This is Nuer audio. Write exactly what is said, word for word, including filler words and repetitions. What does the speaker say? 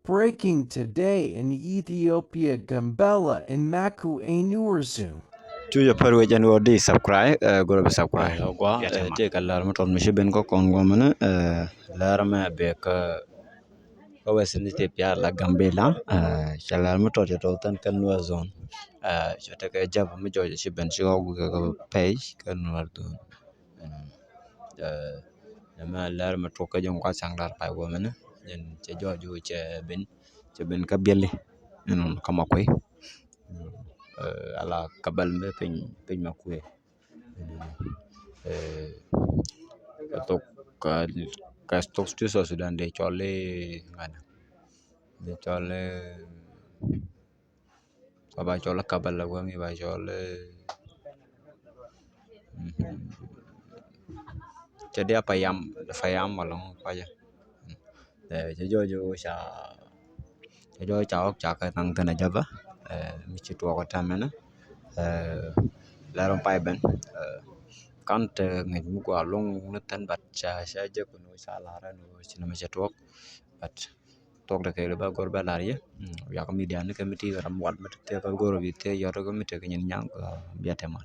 Breaking today in Ethiopia, Gambela, in Maku, Enurzum. Cu jɛ pär wec ɛn ɣöö di subscribe, eh, gurɛ bi subscribe. Eh, gua, eh, tëë kɛ lär mi tɔt mi ci ben kä kɔn gua mini, eh, lär mɛ bek, eh, kä Western Ethiopia la Gambela, eh, cɛ lär mi tɔt cɛ tɔt thän kä Nuer zone. Eh, cɛ tekɛ jap mi jɔc ci ben ci ɣɔk kɛ page kä Nuer zone. Ɛnɔ. Ɛ, nɛmɛ lär mɛ tuɔk kä jɛ ŋuath caŋ lar pay wä mɛnɛ. Jɛn cɛ jɔɔc wä cɛ ben, cɛ ben kä biɛli. Ɛnɔ kä Makuei. Ɛ, ala kabal mɛ piny, piny Makuei. Ɛ, kä thok, kä, kä thok ti South Sudan dee cɔl i̱ ŋanɛ. Dee cɔl i̱ Ba ba cɔl kabal la wä mi ba cɔl, eh, mhm. Cɛ dia payam, payam ma lɔŋ pa jɛ. Eh, cɛ jɔɔc ca, cɛ jɔɔc ca ɣɔk ca kɛ naŋ thin a jaba. Eh, mi ci tuɔɔk a tɛmɛnɛ. Eh, lɛr pay ben. Eh, kan te ŋic mi gua luŋ ni thin, but ca, ca jɛ kun ca lar ni ci ni mi cɛ tuɔɔk. But tuɔk de kɛ ba gor ba lar yɛ. Mm, yak mi dia ni kɛ mi ti ram wat mi ti kɛ gor bi te yɔt kɛ mi te kɛ nyin nyaŋ, ah, bia te man.